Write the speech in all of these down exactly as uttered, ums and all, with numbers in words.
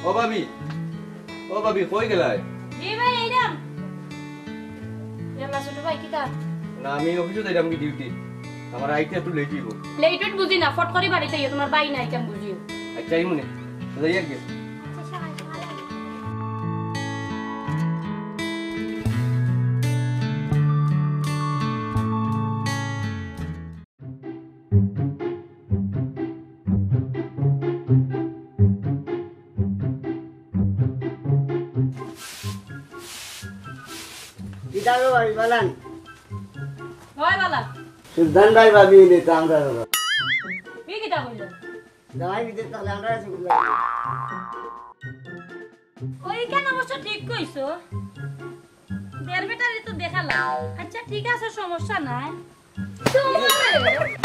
ও ভাবি, ও ভাবি, কই গেলায়? জি ভাই, এইরাম। ইয়াল্লা, ছোট ভাই, কিতা? না, আমি অফিসো যাইরাম কি ডিউটি। আমার আইতে একটু লেট অইবো। লেট অইত বুঝি না, ফট করি বাড়িত আইও, তুমার ভাই নাই কেন বুঝিও। আচ্ছা, আইমুনে। যাই আগে। কিতা গো ভাই, বালা নি? অয় বালা। সুলতান ভাই ভাবি নি তো আমরা বাবা। কি কিতা কইলা? জামাই বিদেশ থাকলে আমরা সুখ লাগে। ওই কেন অবশ্য ঠিক কইছো। দের বেটারে তো দেখালা। আচ্ছা, ঠিক আছে, সমস্যা নাই। তুমি,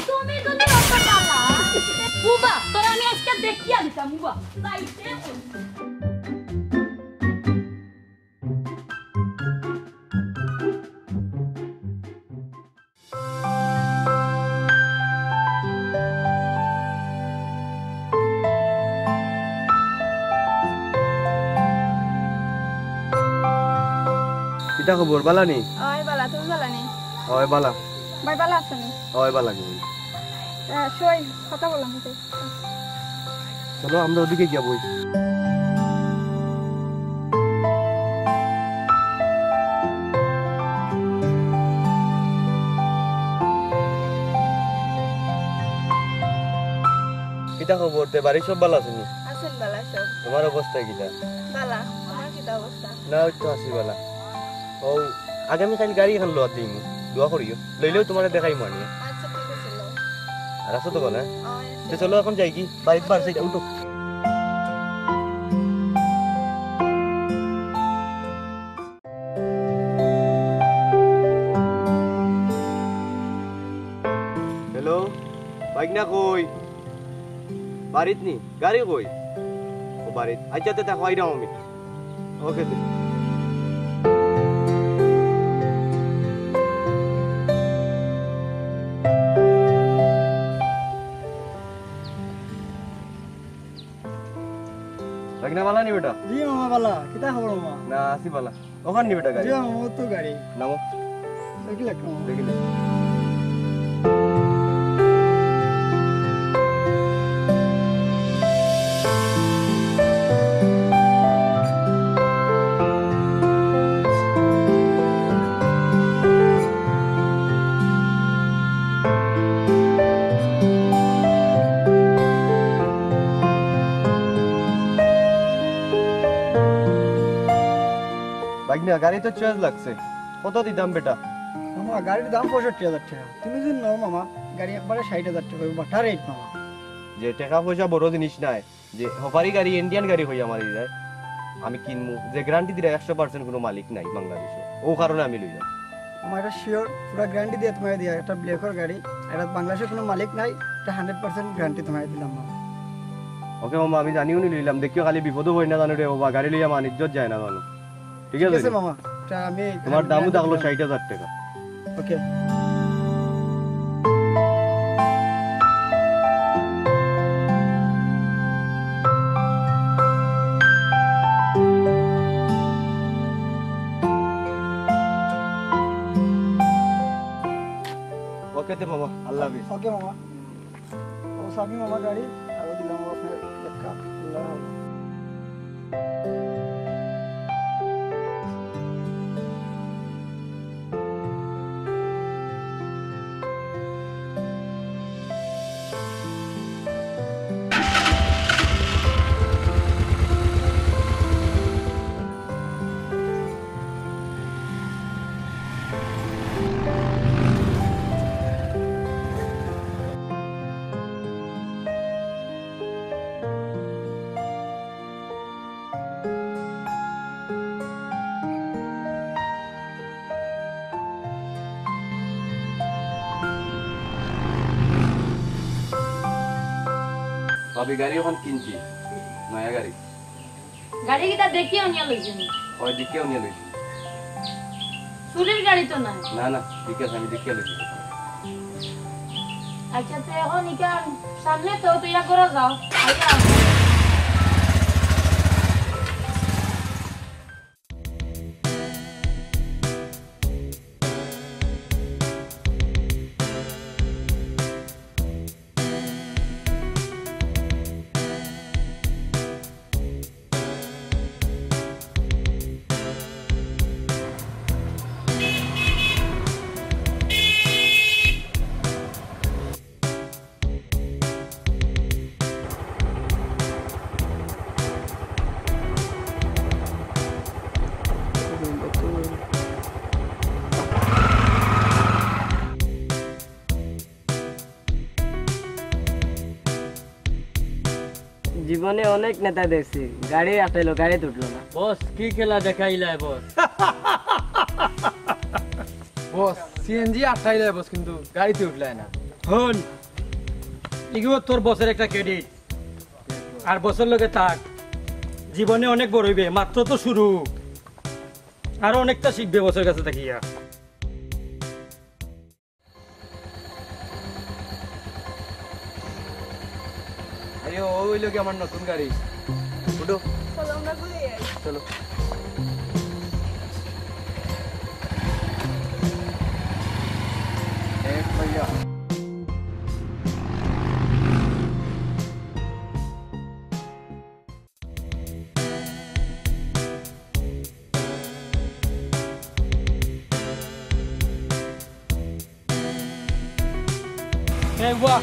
তুমি তো দেখালা। বুবা, তোরে আমি আজকে দেখিয়া দিতাম, বুবা। যাইতে কইছো। কিতা খবর, বালা নি? অয় বালা, তুমি বালা নি? অয় বালা। ভাই বালা আছো নি? অয় বালা নি? আহ, সই, কথা বললাম তো। চলো, আমরা ওদিকে গিয়া বই। কিতা খবর? তে বাড়ির সব বালা আছে নি? আছেন বালা সব। তোমার অবস্থা কিতা? বালা, আমার কিতা অবস্থা? না, ওই তো আছি বালা। ও, আগামীকাইল গাড়ি এখান লওয়াত দিমু, দোয়া করিও। লইলেও তোমারে দেখাইমু আনিয়া। আচ্ছা, ঠিক আছে, লও। আর আছো তো বালা? অয়, তে চলো এখন যাই কি? বাড়িত বার চাইটা উঠো। হ্যালো, ভাইগনা কই? বাড়িত নি? গাড়ি কই? ও বাড়িত। আচ্ছা, তে দেখো, আইরাম আমি। ওকে, তে। ভাইগনা বালা নি বেটা? জি মামা বালা, কিতা খবর মামা? না, আছি বালা। ওখান নি বেটা গাড়ি? জি মামা, ও তো গাড়ি। নামো। দেখি লাগতো মামা। দেখি লাগতো। ভাইগনা, গাড়ি তো চয়েস লাগছে। কত দিতাম বেটা? মামা, গাড়ির দাম পঁয়ষট্টি হাজার টাকা। তুমি যদি নাও মামা, গাড়ি একবারে ষাইট হাজার টাকা অইবো, বাটা রেট মামা। যে টেকা পয়সা বড় জিনিস নায়, যে হপারি গাড়ি, ইন্ডিয়ান গাড়ি কইয়া মারি যায়, আমি কিনমু, যে গ্যারান্টি দিরা একশো পার্সেন্ট কুনু মালিক নাই বাংলাদেশো, অউ কারণে আমি লইলাম। আমার এটা শিওর, পুরা গ্যারান্টি দিয়া তোমারে দিয়া, এটা ব্ল্যাকর গাড়ি, এটা বাংলাদেশো কুনু মালিক নাই, এটা হান্ড্রেড পার্সেন্ট গ্যারান্টি তোমারে দিলাম মামা। ওকে মামা, আমি জানিও নি লইলাম, দেখিও খালি বিপদো পড়ি না জানো রে বাবা, গাড়ি লইয়া মান ইজ্জত যায় না জানো। ঠিক আছে? ঠিক আছে মামা, এটা আমি তোমার দামও থাকলো ষাইট হাজার টাকা। ওকে। ওকে তে মামা, আল্লাহ হাফিজ। ওকে মামা। ও সাবি মামা গাড়ি, আরো দিলাম আপনার ধাক্কা। আল্লাহ হাফেজ। ভাবি, গাড়ি অখন কিনছি, নয়া গাড়ি। গাড়ি কিতা দেখিয়া আনিয়া লইছইন নি? অয়, দেখিয়া আনিয়া লইছি। চুরির গাড়ি তো নায়? না, না, ঠিক আছে, আমি দেখিয়া লইছি। আচ্ছা, তে অখন ইখান সামনে তো, তুই এক ঘরো যাও। আইয়া। জীবনে অনেক নেতা দেখছি, গাড়ি আটাইলো, গাড়িত উঠলো না। বস, কি খেলা দেখাইলায় বস? বস, সিএনজি আটাইলায় বস, কিন্তু গাড়িত উঠলায় না। হুন, ইগু তোর বসর একটা ক্রেডিট, আর বসর লগে থাক, জীবনে অনেক বড় অইবে, মাত্র তো শুরু, আরো অনেকটা শিখবে বসর কাছে থাকিয়া। আরে, ও অইলো গি আমার নতুন গাড়ি। উঠো। চলো, আমরা ঘুরে আই। চলো। এক ভাইয়া। এই বাহ।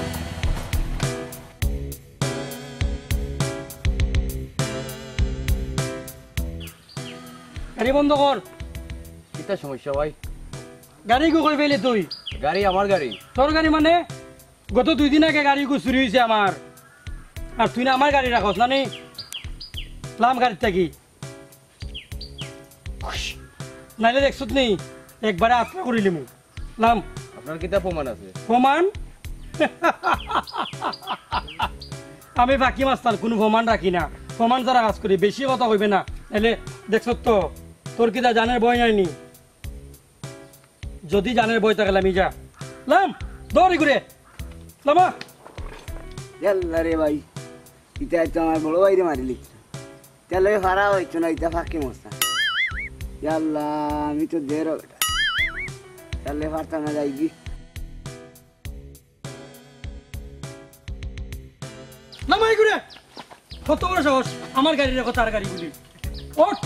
গাড়ি বন্ধ কর। কিতা সমস্যা ভাই? গাড়ি কই ফালাইলি তুই? গাড়ি আমার গাড়ি। তোর গাড়ি মানে? গত দুই দিন আগে গাড়ি ইগু চুরি অইছে আমার, আর তুই না আমার গাড়ি রাখস না নি? লাম গাড়িত থাকি। নাইলে দেখছত নি, একবারে আত্রা করিলিমু। লাম। আপনার কিতা প্রমাণ আছে? প্রমাণ? আমি ফাকি মাস্তান, কুনু প্রমাণ রাখি না। প্রমাণ ছাড়া কাজ করি, বেশি কথা কইবে না। নাইলে দেখছত তো, তোর কিতা জানের ভয় নাই নি? যদি জানের ভয় থাকে, লামি যা। লাম, দৌড়ি ঘুরে। লামা। ইয়াল্লা রে ভাই, ইতা তো আমার বড় ভাইরে মারিলি। তাইলে ফারা অইতো না, ইতা ফাকি মাস্তান। ইয়াল্লা, আমি তো দের বেটা। তাইলে ফারতাম না, যাইগি। নামাই ঘুরে। কত বড় সাহস, আমার গাড়ি রেখো, তার গাড়ি বুলি। ওঠ।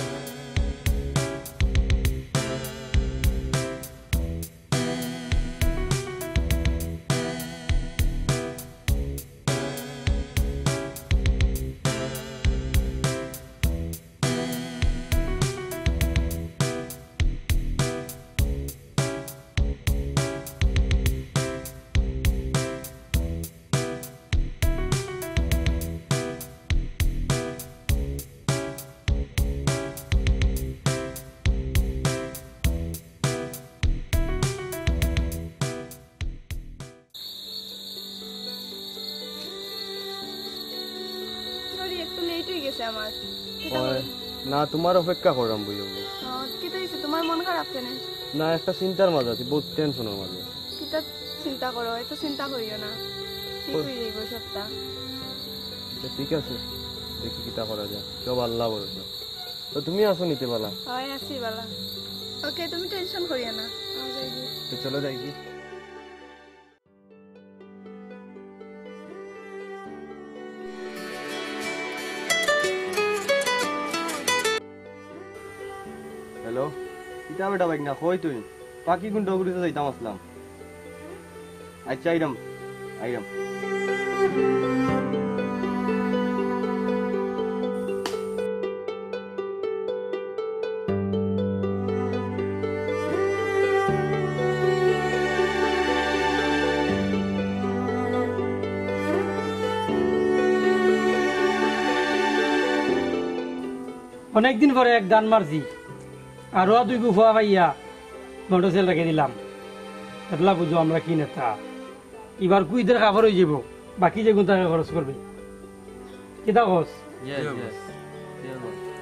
সরি, একটু লেট অই গেছে আমার। কিতা ওই, হইল? না, তুমার অপেক্ষা কররাম বইয়া। ও, কিতা হইছে? তুমার মন খারাপ কেনে? না, একটা চিন্তার মাঝে আছি, বউত টেনশনর মাঝে। কিতা চিন্তা করো? এত চিন্তা করিও না, ঠিক ওই। অই যাইবো সবটা। আচ্ছা, ঠিক আছে, দেখি কিতা করা যায়, সব আল্লাহ ভরসা। তো তুমি আছো নি তে বালা? অয়, আছি বালা। ওকে, তুমি টেনশন করিও না, আমি যাইগি। তো চলো যাইগি। হ্যালো, কিতা বেটা বাইক না, কই তুই? পাখি কোন ডগুরিতে যাইতাম আসলাম। আচ্ছা, আইরাম, আইরাম। অনেকদিন পরে এক দান মারছি, আর ওয়া দুইগু ফুয়া পাইয়া মোটরসাইকেল রাখি দিলাম। এবলা বুঝো আমরা কি নেতা। ইবার কুইদের কাপড় অই যাইবো, বাকি যেগুন তাকে খরচ করবে। কিতা কস? Yes, yes।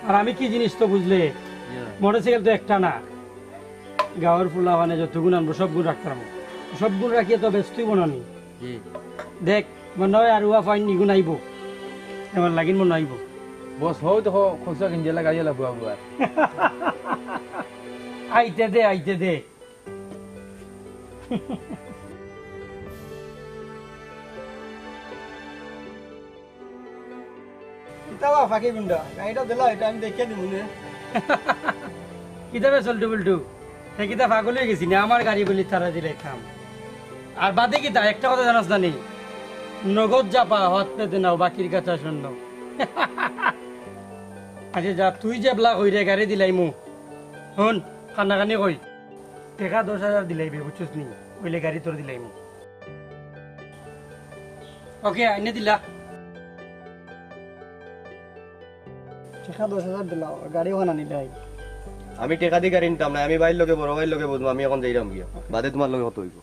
আর আমি কি জিনিস তো বুঝলে, মোটরসাইকেল তো একটা না, গাঁওর ফুলা মানে যতগুন আনবো সবগুন রাখতাম, সবগুন রাখিয়া তো ব্যস্তই বনানি। জি। দেখ, মনে হয় আর ওয়া ফাইন নিগুন আইবো, এবার লাগিন মনে আইবো। বস, হও তো হও, খুচরা কিনজেলা গাড়ি এলা বুয়া বুয়া। আইতে দে, আইতে দে। কিতা বা ফাঁকি গুন্ডা, গাড়িটা দিলা, এটা আমি দেখিয়া দিব নে। কিতা বে সল্টু বুল্টু, হে কিতা পাগল অই গেছি নি? আমার গাড়ি বুলি তারা দিলে কাম। আর বাদে কিতা, একটা কথা জানাস না নি? নগদ যা পা, হাত পেতে নাও, বাকির কথা শূন্য। আচ্ছা যা, তুই যে বলা কইরে গাড়ি দিলাইমু, হুন, কান্নাকানি কই। টেকা দশ হাজার দিলাইবে, বুঝছস নি? অইলে গাড়ি তোর দিলাইমু। ওকে, আইনে দিলা। টেকা দশ হাজার দিলাও, গাড়ি অখান আনিলে অয়। আমি টেকা দি গাড়ি নিতাম না, আমি ভাইর লগে, বড় ভাইর লগে বুঝমু, আমি অখন যাইরাম গিয়া। বাদে তুমার লগে কথা অইবো।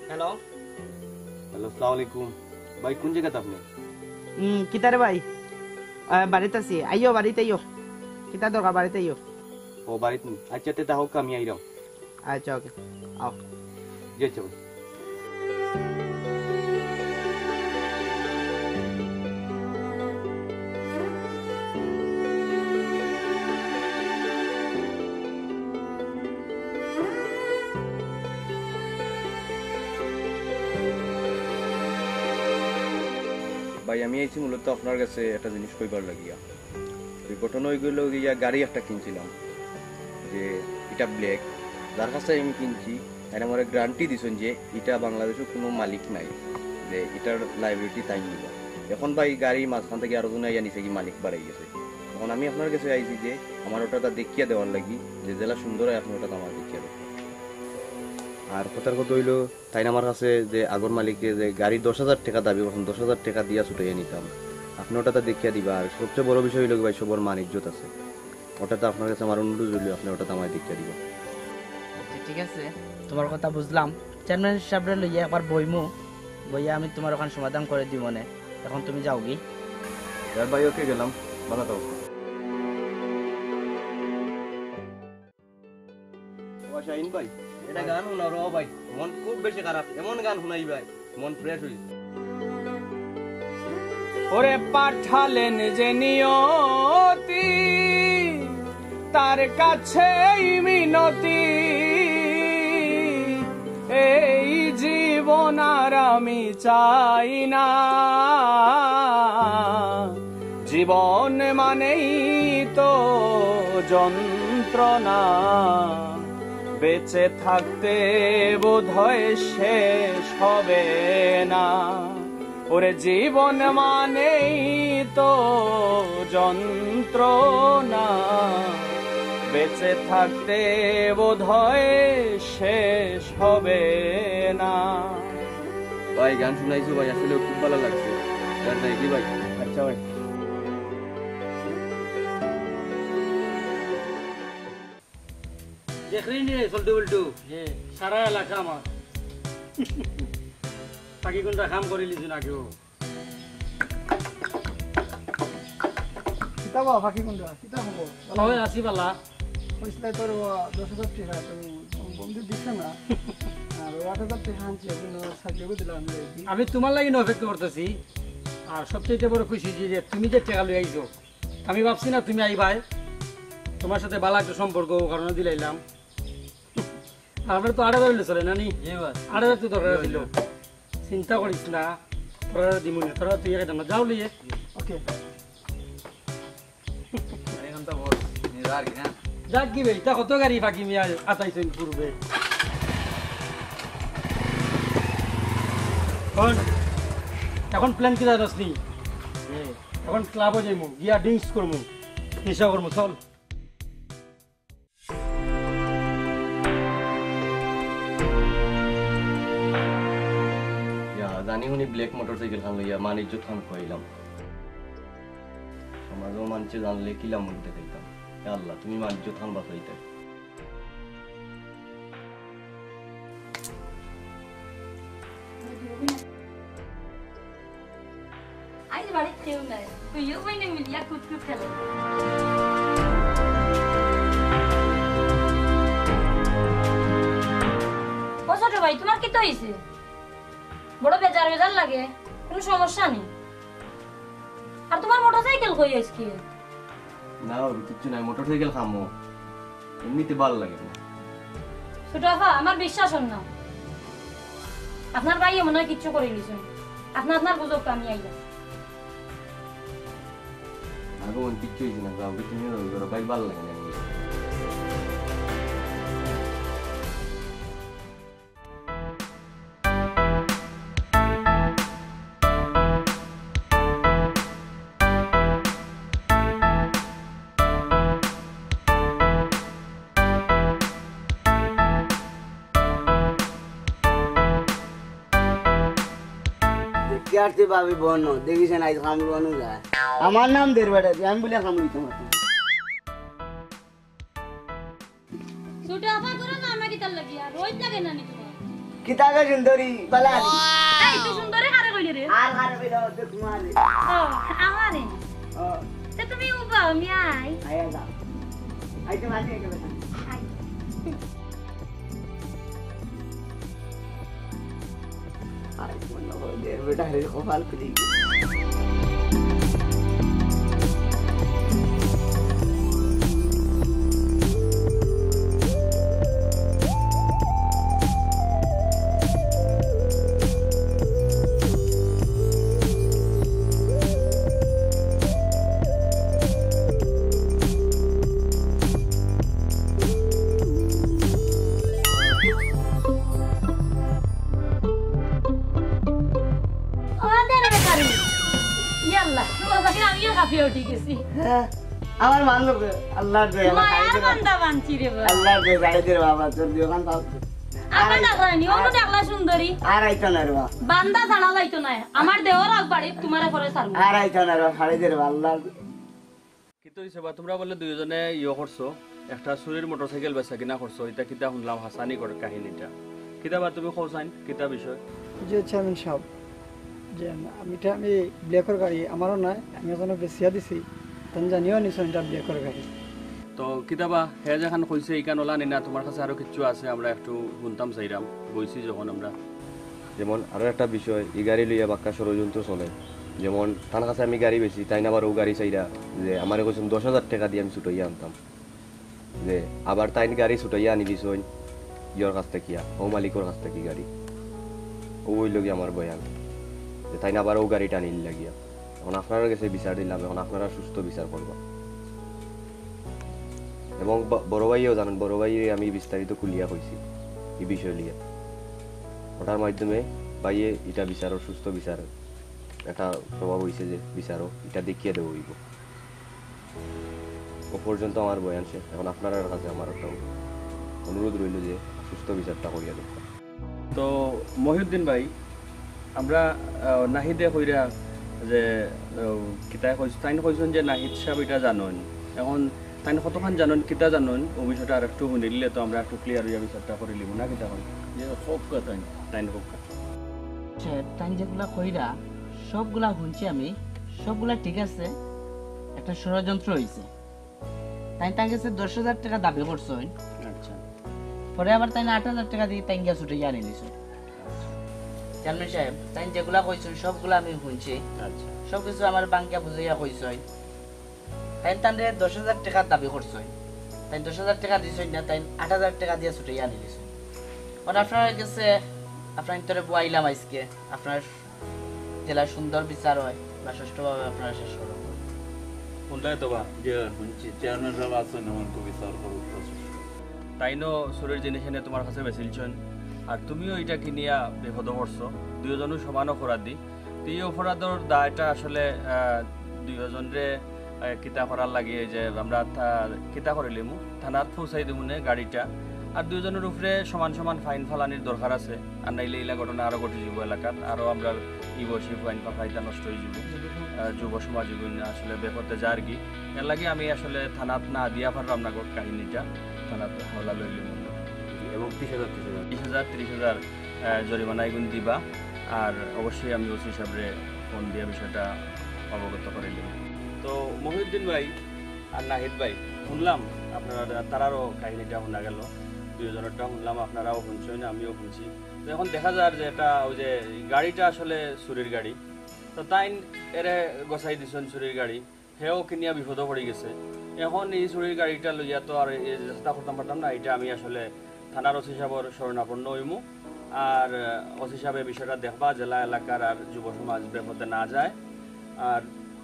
হ্যালো। হ্যালো, আসসালামু আলাইকুম। ভাই, কুন জাগাত আপনে? হুম, কিতা রে ভাই? আহ, বাড়িত আছি। আইও, বাড়িত আইও। কিতা দরকার, বাড়িত আইও। ও, বাড়িত নি? আচ্ছা, তে তাহোক, আমি আইরাম। আচ্ছা, ওকে। আও। জি, আচ্ছা ভাই। ভাই, আমি আইছি মূলত আপনার কাছে একটা জিনিস কইবার লাগিয়া। এই ঘটনা অইগেলো গিয়া, গাড়ি একটা কিনছিলাম, যে ইটা black, যার কাছে আমি কিনছি, তাইন আমারে guarantee দিছইন যে ইটা বাংলাদেশো কুনু মালিক নাই, যে ইটার liability তাইন নিবা। এখন ভাই, গাড়ি মাঝখান থাকি আরো জনে আইয়া নিছে গি, মালিক বাড়াই গেছে। এখন আমি আপনার কাছে আইছি যে আমার ওটা তা দেখিয়া দেওয়ার লাগি, যে যেলা সুন্দর অয় আপনে ওটা তা আমারে দেখিয়া দেন। আর কথার কথা অইলো, তাইন আমার কাছে যে আগর মালিকে যে গাড়ি দশ হাজার টেকা দাবি করছইন, দশ হাজার টেকা দিয়া ছুটাইয়া নিতাম, আপনে ওটা তা দেখিয়া দিবা। আর সবচেয়ে বড় বিষয় অইলো গি ভাই, সবর মান ইজ্জত আছে, ওটা তা আপনার কাছে আমার অনুরোধ অইলো, আপনে ওটা তা আমারে দেখিয়া দিবা। আচ্ছা, ঠিক আছে, তুমার কথা বুঝলাম। চেয়ারম্যান সাবরে লইয়া একবার বইমু, বইয়া আমি তুমার অখান সমাধান করি দিমু নে। এখন তুমি যাওগি। ভাই, ওকে, গেলাম, ভালা থাকো। ও শাহিন ভাই, এটা গান হুনাও রে ভাই, মন খুব বেশি খারাপ, এমন গান হুনাই ভাই, মন fresh অই যায়। ওরে পাঠালেন যে নিয়তি, তার কাছেই মিনতি, এই জীবন আর আমি চাই না। জীবন মানেই তো যন্ত্রণা, বেঁচে থাকতে বোধহয় শেষ হবে না। ওরে জীবন মানেই তো যন্ত্রণা, বেঁচে থাকতে বোধহয় শেষ হবে না। ভাই, গান হুনাইছো ভাই, আসলে খুব ভালা লাগছে। গান নাই কি ভাই? আচ্ছা ভাই। দেখলি নি সল্টু বল্টু? জি। সারা এলাকা আমার। বাকি কুনটা কাম করিলিছইন আগেও। কিতা বা ফাঁকি কুনটা? কিতা খবর? ওই আছি ভালা। কইছলায় তোর বা দশ হাজার টেকা, তো বন্ধু দিছে না। আর ওই আট হাজার টেকা আনছি, ওই জন্য সাহায্য করে দিলাম আমি আর কি। আমি তুমার লাগি অপেক্ষা করতেছি। আর সবচেয়ে বড় খুশি যে, যে তুমি যে টেকা লই আইছো, আমি ভাবছি না তুমি আইবায়। তুমার সাথে ভালা একটা সম্পর্ক, অউ কারণে দিলাইলাম। আর আমরা তো আট হাজার অইলে চলে না নি? জি ভাই। আট হাজার তো দরকার জি, ছিল। জি। চিন্তা করিস না, তোরা দিমু নে, তোরা তুই একদম না, যাও লিয়ে। ওকে। এখন তো বস, নিজে আর কি না? যাক কি ভাই, তা কত গাড়ি বাকি মিয়া আতাইছইন পূর্বে। এখন, এখন প্ল্যান কি জানোস নি? জি। এখন ক্লাবো যাইমু, গিয়া ড্রিঙ্কস করমু, নেশা করমু, চল। ইয়া, জানি হুনি ব্ল্যাক মোটরসাইকেল খান লইয়া মান ইজ্জত খান খুয়াইলাম। সমাজো মানষে জানলে কিলা মুখ দেখাইতাম। ইয়া আল্লাহ, তুমি মান ইজ্জত খান বাঁচাইতায়। আইজ বাড়িত কেউ নাই, তুইও কইনে মিলিয়া কুতকুত খেলে। ও ছোট ভাই, তুমার কিতা অইছে? বড় বেজার বেজার লাগে, কুনু সমস্যা নি? আর তুমার মোটরসাইকেল কই আইজকে? না, ওর কিচ্ছু নাই, মোটরসাইকেল খামো, এমনিতে ভালা লাগে না। ছোট আফা, আমার বিশ্বাস অর না। আপনার ভাইয়ে মনে অয় কিচ্ছু করিলিছইন। আপনে আপনার বুঝউক্কা, আমি আইয়া। না গো, মন কিচ্ছু অইছে না, যাও, তুমি যাও, ভাই ভালা লাগে না। আর তুই ভাবি বনো, দেখিস না, আইজ কামড়ানো যায়। আমার নাম দের বেটা, তুই আমি বলে কামড়িতে মারতাম। ছোট আপা, করো না, আমার কিতার লাগিয়া, রোজ লাগে না নি তোমার। কিতা গো সুন্দরী, বালা আছি। এই, তুই সুন্দরী কারে কইলি রে? আর কারে কইলে, ও তো তোমার। ও, আমারে। ও। তে তুমি উবা, আমি আই। আয়া যাও। আইতে মাঝে একে বেটা। আই। আই মনে হয় দের বেটা রে কপাল খুলি। ও দের বেটা রে। ইয়াল্লা, তোমার কাছে আমিও কাঁপিয়া উঠি গেছি। হ্যাঁ, আমার মান লোক, আল্লাহর দয়া, মায়ার বান্দা বানছি রে বাবা। আল্লাহর দয়া, যাই দের বাবা, তোর দুইখান পাও। আর আমার আই-, ডাকলা নি, অন্য আর, ডাকলা সুন্দরী। আর আইতো না রে বাবা। বান্দা ছাড়া যাইতো না। আমার দেওয়ার আগ বাড়ি তোমার পরে ছাড়বো। আর আইতো না রে বাবা, ছাড়ি দে রে বাবা, আল্লাহর। কিতা অইছে বা, তোমরা বলে দুইজনে ইয়ে করছো, একটা চুরির মোটরসাইকেল বেচা কিনা করছো, ইটা কিতা হুনলাম হাসানি করে কাহিনীটা। কিতা বা তুমি কও চাইন, কিতা বিষয়? জি চেয়ারম্যান সাহেব, যে আমি এটা আমি ব্ল্যাকর গাড়ি আমারও নাই, আমি এজনে বেচিয়া দিছি, তান জানিও নিছো এটা ব্ল্যাকর গাড়ি। তো কিতা বা হে যেখান কইছে ইখান ওলা নি না, তোমার কাছে আরো কিচ্ছু আছে আমরা একটু হুনতাম চাইরাম, বইছি যখন আমরা। যেমন আরো একটা বিষয়, ই গাড়ি লইয়া বাক্কা ষড়যন্ত্র চলে। যেমন তান কাছে আমি গাড়ি বেচি, তাইন আবার অউ গাড়ি চাইরা যে আমারে কইছইন দশ হাজার টেকা দি আমি ছুটাইয়া আনতাম। যে আবার তাইন গাড়ি ছুটাইয়া আনি দিছইন ইয়র কাছ থাকিয়া, অউ মালিকর কাছ থাকি গাড়ি। অউ অইলো গি আমার বয়ান। যে তাইন আবার অউ গাড়িটা আনিল লাগিয়া। এখন আপনারার গেছে বিচার দিলাম, এখন আপনারা সুস্থ বিচার করবা। এবং ব-, বড় ভাইয়েও জানইন, বড় ভাইয়ে আমি বিস্তারিত খুলিয়া কইছি ই বিষয় লইয়া। ওটার মাধ্যমে ভাইয়ে ইটা বিচারর, সুস্থ বিচার, একটা প্রভাব অইছে যে বিচারও ইটা দেখিয়া দেওয়া অইবো। ও পর্যন্ত আমার বয়ান শেষ। এখন আপনারার কাছে আমার একটা অনুরোধ রইল যে সুস্থ বিচারটা করিয়া দেওয়া। তো মহিউদ্দিন ভাই, আমরা, আহ, নাহিদে কইরা যে, আহ, কিতায় কইছ-, তাইন কইছইন যে নাহিদ সাহেব ইটা জানইন। এখন তাইন কতখান জানইন, কিতা জানইন, অউ বিষয়টা আরেকটু হুনিলিলে তো আমরা একটু clear অইয়া বিচারটা করিলিমু না, কিতা কইন? যে হোক কথা। তাইন হোক। সাহেব, তাইন যেগুলা কইরা, সবগুলা হুনছি আমি, সবগুলা ঠিক আছে, একটা ষড়যন্ত্র অইছে। তাইন তান গেছে দশ হাজার টেকা দাবি করছইন। আচ্ছা। পরে আবার তাইন আট হাজার টেকা দি তাইন গিয়া ছুটাইয়া আনি দিছইন। আচ্ছা। চেয়ারম্যান সাহেব, তাইন যেগুলা কইছইন, সবগুলা আমি হুনছি। আচ্ছা। সব কিছু আমারে ভাঙ্গিয়া বুঝাইয়া কইছইন। তাইন তানরে দশ হাজার টেকার দাবি করছইন। তাইন দশ হাজার টেকা দিছইন না, তাইন আট হাজার টেকা দিয়া ছুটাইয়া আনি দিছইন। অখন আপনারার গেছে, আপনারার ভিতরে বওয়াইলাম আইজকে। আপনারার যেলা সুন্দর বিচার অয়, বা সুষ্ঠুভাবে আপনারা শেষ করইন। কোনটায় তো বা? যে হুনছি, চেয়ারম্যান সাহেব আছইন, অখন তো বিচার করউক তো। তাইনও চুরির জিনিস এনে তোমার কাছে বেচিলছইন, আর তুমিও ইটা কিনিয়া বিপদো পড়ছো, দুইওজনউ সমান অপরাধী। তে ই অপরাধর দায়টা আসলে, আহ, দুইওজনরে, আহ, কিতা করার লাগি এই যে আমরা থা-, কিতা করিলিমু, থানাত পৌঁছাই দিমুনে গাড়িটা। আর দুইওজনর উপরে সমান সমান fine ফালানির দরকার আছে, আর নাইলে ইলা ঘটনা আরো ঘটি যাইবো এলাকাত, আরো আমরার ই বয়সী fine ফালাইতা নষ্ট অই যাইবো। আহ, যুব সমাজ ইগুইন আসলে বেপথে যারগি। এর লাগি আমি আসলে থানাত না দিয়া পারলাম না গো কাহিনীটা, থানাত হাওলা লইলিমু। এবং ত্রিশ হাজার, ত্রিশ হাজার। ত্রিশ হাজার, ত্রিশ হাজার, আহ, জরিমানা ইগুইন দিবা। আর অবশ্যই আমি ওসি সাহেবরে ফোন দিয়া বিষয়টা অবগত করিলিমু। তো মহিউদ্দিন ভাই আর নাহিদ ভাই, হুনলাম আপনারা, তারারও কাহিনীটা হুনা গেল, দুইওজনরটা হুনলাম, আপনারাও হুনছইন, আমিও হুনছি। তো এখন দেখা যার যে এটা, ওই যে গাড়িটা আসলে চুরির গাড়ি, তো তাইন এরে গছাই দিছইন চুরির গাড়ি, হেও কিনিয়া বিপদো পড়ি গেছে। এখন ই চুরির গাড়িটা লইয়া তো আর এই চেষ্টা করতাম পারতাম না, ইটা আমি আসলে থানার ওসি সাহেবর শরণাপন্ন অইমু। আর, আহ, ওসি সাহেবে বিষয়টা দেখবা, যেলা এলাকার আর যুব সমাজ বেপথে না যায়। আর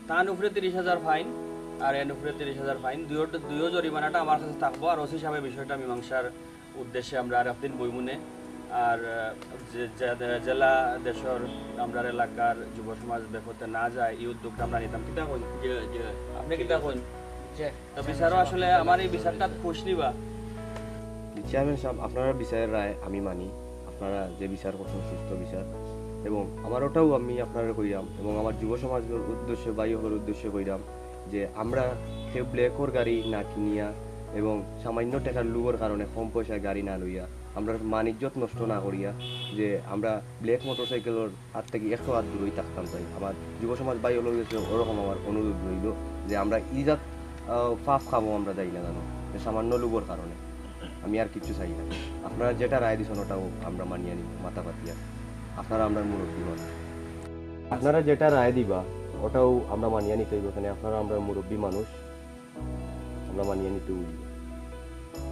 তান উপরে ত্রিশ হাজার fine, আর এন উপরে ত্রিশ হাজার fine, দুইও, দুইও জরিমানাটা আমার কাছে থাকবো। আর ওসি সাহেবে বিষয়টা মীমাংসার উদ্দেশ্যে আমরা আর একদিন বইমুনে। আর, আহ, যে, যে, যেলা দেশর আমরার এলাকার যুব সমাজ বেপথে না যায়, ই উদ্যোগটা আমরা নিতাম। কিতা কইন? জি, জি। আপনে কিতা কইন? জি। তো বিচারও আসলে আমার এই বিচারটা খুশ নিবা? চেয়ারম্যান সাহেব, আপনারা বিচারের রায় আমি মানি, আপনারা যে বিচার করছেন সুস্থ বিচার। এবং আমার ওটাও আমি আপনারে কইরাম এবং আমার যুব সমাজর উদ্দেশ্যে, ভাই হকলর উদ্দেশ্যে কইরাম যে আমরা কেউ ব্ল্যাকর গাড়ি না কিনিয়া এবং সামান্য টেকার লোভর কারণে কম পয়সায় গাড়ি না লইয়া, আমরা মান ইজ্জত নষ্ট না করিয়া, যে আমরা ব্ল্যাক মোটরসাইকেলর হাত থাকি একশো হাত দূরই থাকতাম চাই। আমার যুব সমাজ ভাই হকলর গেছে ওরকম আমার অনুরোধ রইল যে আমরা ই জাত, আহ, পাপ কামো আমরা যাই না জানো, যে সামান্য লোভর কারণে। আমি আর কিচ্ছু চাই না। আপনারা যেটা রায় দিছেন ওটাও আমরা মানিয়া নিব, মাথা পাতিয়া। আপনারা আমরার মুরব্বী মানুষ, আপনারা যেটা রায় দিবা ওটাও আমরা মানিয়া নিতে হইব। এখানে আপনারা আমরার মুরব্বী মানুষ, আমরা মানিয়া নিতে হইব।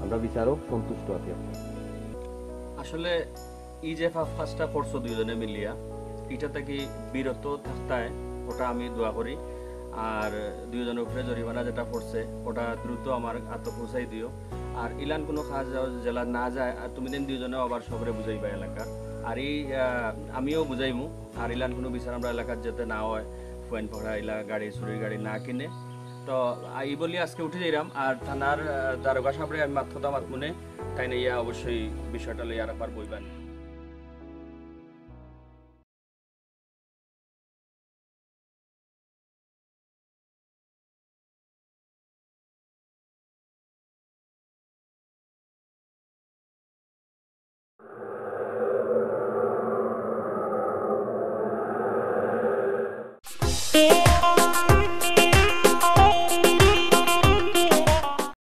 আমরা বিচারও সন্তুষ্ট আছি আপনার। আসলে ই যে পা-, পাপটা করছো দুইজনে মিলিয়া, ইটা থাকি বিরত থাকতায়, ওটা আমি দোয়া করি। আর দুইজনর উপরে জরিমানা যেটা পড়ছে, ওটা দ্রুত আমার আতো পৌঁছাই দিও। আর ইলান কোনো কাজ যেলা না যায়, আর তুমি দিন দুইজনে আবার সবরে বুঝাইবা এলাকার। আর এই, আহ, আমিও বুঝাইমু, আর ইলান কোনো বিচার আমরা এলাকার যাতে না হয়, ফুয়াইন পকড়া ইলা গাড়ি, চুরির গাড়ি না কিনে। তো, আ, ই বলি আজকে উঠি যাইরাম, আর থানার, আহ, দারোগা সাহেবরে আমি মাত কথা মাত মনে, তাইন ইয়া অবশ্যই বিষয়টা লইয়া আর একবার বইবা।